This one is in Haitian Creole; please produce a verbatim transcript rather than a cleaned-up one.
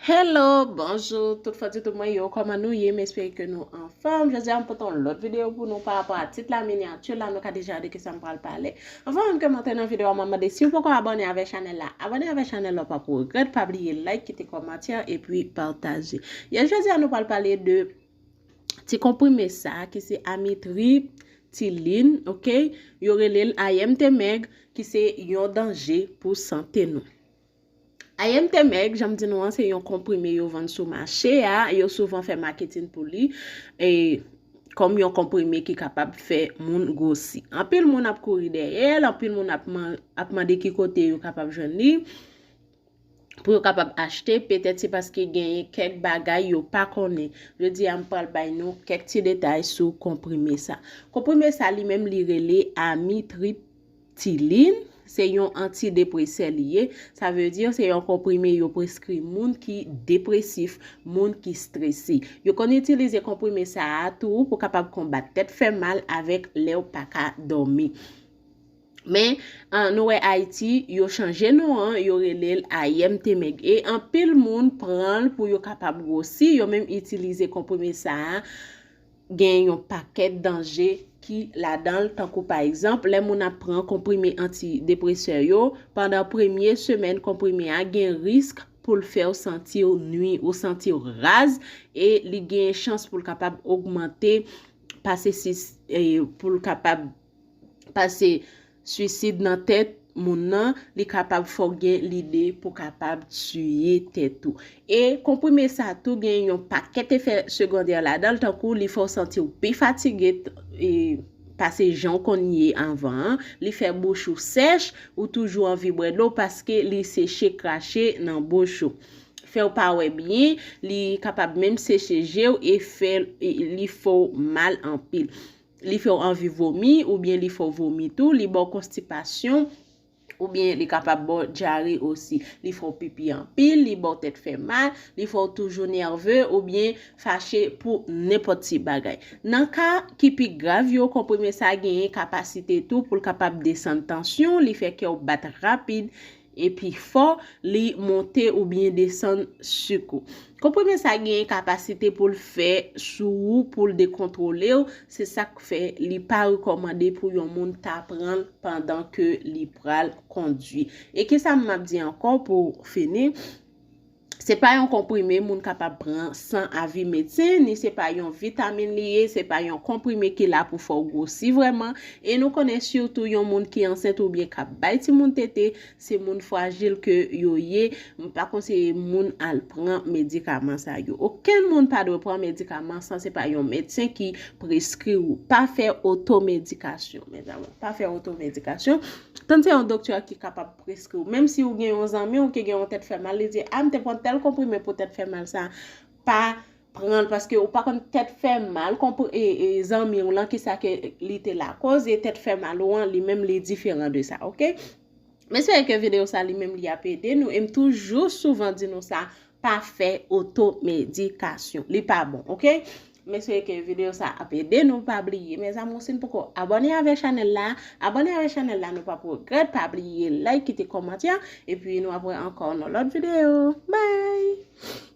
Hello, bonjou, tout fò di tout mwen yo, kòman nou ye? M espere ke nou anfòm. Jodi a m pote yon lòt videyo pou nou pa rapò a tit la, minyati la, nou ka deja de ki sa m pral pale. Anvan menm ke m antre nan videyo a, m ap mande si w poko abòne avèk chanèl la, abòne avèk chanèl la, w pap regrèt, pa bliye like, kite kòmantè, epi pataje. Yè jodi a nou pral pale de ti konprime sa ki se amitriptilin, ok? Yo rele l I M T mèg, ki se yon danje pou sante nou. I M T mèg, jan m di nou an, se yon konprime yo vann sou mache a, yo souvan fè maketin pou li, e kòm yon konprime ki kapab fè moun gwosi. Anpil moun ap kouri dèyè l, anpil moun ap, man, ap mande ki kote yo kapab jwenn li, pou yo kapab achte, petèt se paske genyen kèk bagay yo pa konnen. Jodi a, m pral bay nou kèk ti detay sou konprime sa. Konprime sa li menm li rele amitriptilin, se yon antidepresè li ye. Sa vle di se yon konprime yo preskri moun ki depresif, moun ki strese. Yo konn itilize konprime sa a tou pou kapab konbat tèt fè mal avèk lè w pa ka dòmi. Men, an, nou wè Ayiti, yo chanje non an, yo rele l I M T mèg. E anpil moun pran l pou yo kapab gwosi, yo menm itilize konprime sa a. Gen yon pakèt danje ki ladan l, tankou pa egzanp, lè moun ap pran konprime antidepresè yo, pandan premye semèn konprime a gen risk pou l fè w santi w nwi, ou santi w raz, e li gen chans pou l kapab ogmante pase sis, e pou l kapab pase swisid nan tèt moun nan, li kapab fè w gen lide pou kapab tiye tèt ou. E konprime sa tou gen yon pakèt efè segondè ladan l, tankou li fè w santi w pi fatige, e, pase jan w konn ye anvan an, li fè bouch ou sèch, ou toujou anvi bwè dlo paske li seche krache nan bouch ou. Fè w pa wè byen, li kapab menm seche je w e fè, e li fè w mal anpil. Li fè w anvi vomi oubyen li fè w vomi tou, li ba w konstipasyon, oubyen li kapab ba w dyare osi. Li fè w pipi anpil, li ba w tèt fè mal, li fè w toujou nève oubyen fache pou nenpòt ti bagay. Nan ka ki pi grav yo, konprime sa genyen kapasite tou pou l kapab desann tansyon, li fè kè w bat rapid, epi fò, li monte oubyen desann sik ou. Konprime sa genyen kapasite pou l fè sou ou, pou l dekontwole w, se sa k fè li pa rekòmande pou yon moun ta pran l pandan ke li pral kondwi. E kisa m ap di ankò pou fini? Se pa yon konprime moun kapab pran san avi medsen, ni se pa yon vitamin li ye, se pa yon konprime ki la pou fè w gwosi vrèman. E nou konnen sitou yon moun ki ansent oubyen k ap bay timoun tete, se moun frajil ke yo ye. M pa konseye moun al pran medikaman sa yo. Okenn moun pa dwe pran medikaman san se pa yon medsen ki preskri ou. Pa fè otomedikasyon, mezanmi. Pa fè otomedikasyon. Tann se yon doktè ki kapab preskri w. Menm si ou gen yon zanmi w ki gen yon tèt fè mal, li di, "A, m te pran tèl konprime pou tèt fè mal sa." Pa pran l, paske ou pa konn tèt fè mal, konpri, e, e, zanmi w lan, kisa ke li te lakoz, e tèt fè mal ou an, li menm, li diferan de sa, ok? M espere ke videyo sa, li menm, li ap ede nou, e m toujou souvan di nou sa, pa fè otomedikasyon. Li pa bon, ok? M espere ke videyo sa ap ede nou. Pa bliye, mezanmi, si n poko abòne avèk chanèl la, abòne avèk chanèl la, nou p ap regrèt. Pa bliye like, kite kòmantè, epi nou ap wè ankò nan lòt videyo. Bye!